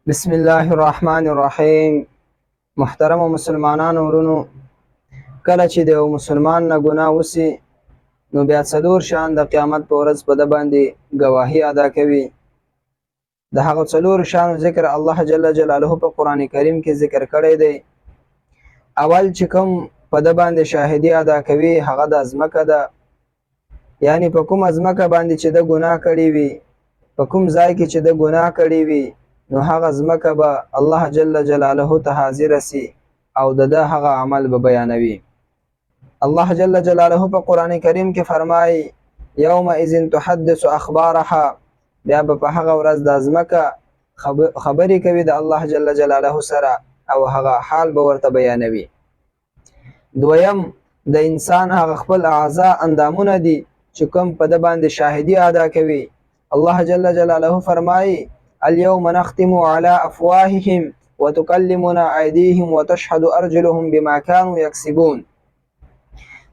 بسم الله الرحمن الرحیم. محترم مسلمانانو ورونو، کله چې د یو مسلمان نه ګناه وسی، نو بیا څلور شان د قیامت په ورځ په ده باندې ګواهي ادا کوي. د هغه څلور شانو ذکر الله جل جلاله په قرآن کریم کې ذکر کړی دی. اول چې کوم په ده باندې شاهدي ادا کوي، هغه د ځمکه ده، یعنی په کومه ځمکه باندې چې د ګناه کړې وي، په کوم ځای کې چې د ګناه کړې وي، نو هغه ځمکه به الله جل جلاله ته حاضره سي او د ده هغه عمل به بیانوي. الله جل جلاله په قرآن کریم کې فرمایي: یومئذ تحدث اخبارها. بیا به په هغه ورځ د ځمکه خبرې کوي د الله جل جلاله سره او هغه حال به ورته بیانوي. دویم، د انسان هغه خپل اعضاء، اندامونه دي چې کوم په ده باندې شاهدي ادا کوي. الله جل جلاله فرمایي: اليوم نختم على افواههم وتكلمنا ايديهم وتشهد ارجلهم بما كانوا يكسبون.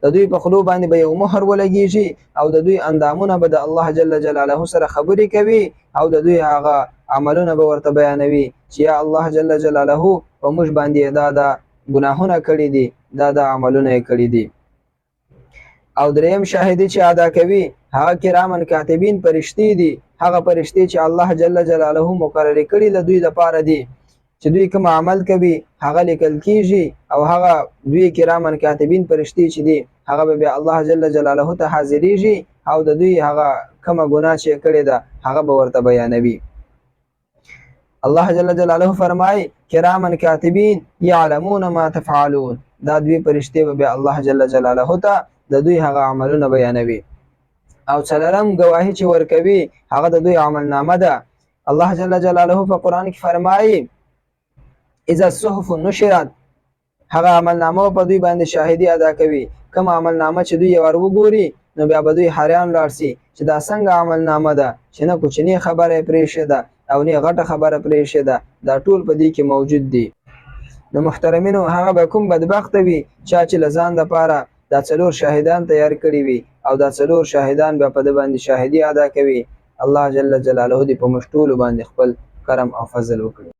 د دوی په خلو باندې به یو مهر ولګیږي او د دوی اندامونه به د الله جل جلاله سره خبرې کوي او د دوی هغه عملونه به ورته بیانوي چې یا الله جل جلاله، په موږ باندې دا دا ګناهونه کړي دي، دا دا عملونه یې کړي دي. او دریم شاهدي چې ادا کوي، هغه کرامن کاتبین پرشتي دي، هغه پرشتي چې الله جل جلاله مقرر کړي له دوی لپاره دي چې دوی کوم عمل کوي هغه لیکل کیږي، او هغه دوی کرامن کاتبین پرشتي چې دي، هغه به بیا الله جل جلاله ته حاضریږي او د دوی هغه کومه ګناه چې کړې ده، هغه به ورته بیانوي. الله جل جلاله فرمای: کرامن کاتبین یعلمون ما تفعلون. دا دوی پرشتي به بیا الله جل جلاله ته د دوی هغه عملونه بیانوي. او څلورم ګواهي چې ورکوي، هغه د دوی عمل نامه ده. الله جل جلاله په قرآن کې فرمایي: اذا الصحف نشرت. هغه عمل نامه په دوی باندې شاهدي ادا کوي. کوم عمل نامه چې دوی یو وار وګوري، نو بیا به دوی حیران لاړ سي چې دا څنګه عمل نامه ده چې نه کوچنۍ خبره یې پرېښې ده او نه غټه خبره پرېښې ده، دا ټول په دې کې موجود دي. نو محترمینو، هغه به کوم بدبخته وي چا چې له ځان دپاره دا څلور شاهدان تیار کړي وي او دا څلور شاهدان بیا په ده باندې شاهدي ادا کوي. الله جل جلاله دې په موږ ټولو باندې خپل کرم او فضل وکړي.